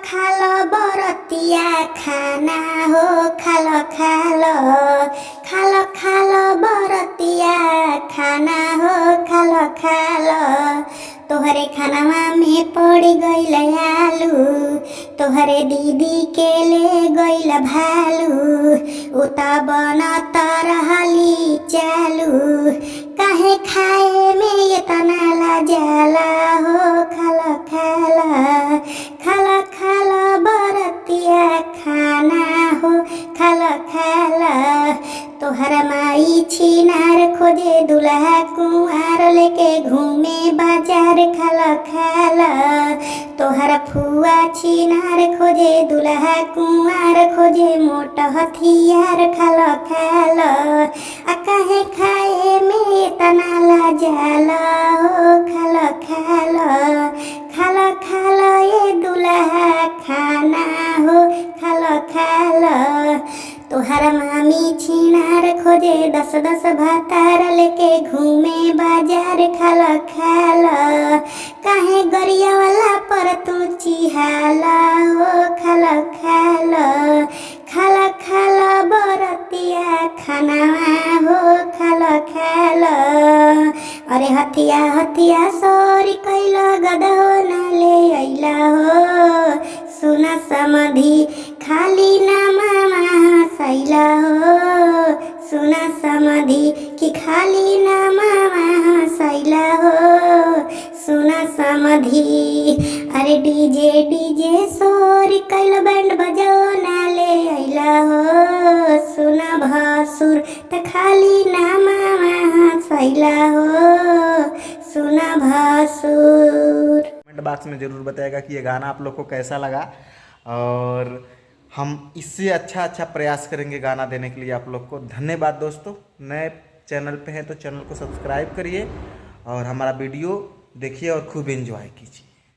खालो बरतिया खाना हो, खालो खालो, खालो खालो बरतिया खाना हो, खालो खालो। तोहरे खानावा में पड़ गइल आलू, तोहरे दीदी के ले गइल भालू, उ त बनत रहली चालू, काहे खाए में इतना लाजाला हो, खालो खालो, खालो खालो बरतिया खाना हो, खालो खालो। तोहरा माई छिनार खोजे दुल्हा कुंवार लेके घूमे बाजार, खालो खालो। तोहरा फुआ छिनार खोजे दुल्हा कुंवार खोजे मोट हथियार, खालो खालो। आ काहे खाए में इतना लाजाला हो, खालो खालो, खालो खालो ये दुल्हा खाना हो, खालो खालो। तोहरा मामी छिनार खोजे 10 10 भातार लेके घूमे बाजार, खालो खालो। काहे गरिया वाला पर तू चिहाला हो, खालो खालो, खालो खालो बरतिया खाना हो, खालो खालो। अरे हथिया हथिया सोरी कैला गदहो ना ले अइला हो, सुना समाधि खाली ना मामा हंसैला हो, सुना समाधि कि खाली ना मामा हंसैला हो, सुना समाधि। अरे डीजे डीजे सोरी कैला बैंड बजाओ ना ले अइला हो, सुना भासुर त खाली ना मामा हंसैला हो, सुना भासुर। कमेंट बॉक्स में ज़रूर बताएगा कि ये गाना आप लोग को कैसा लगा, और हम इससे अच्छा अच्छा प्रयास करेंगे गाना देने के लिए आप लोग को। धन्यवाद दोस्तों। नए चैनल पे हैं तो चैनल को सब्सक्राइब करिए और हमारा वीडियो देखिए और खूब एंजॉय कीजिए।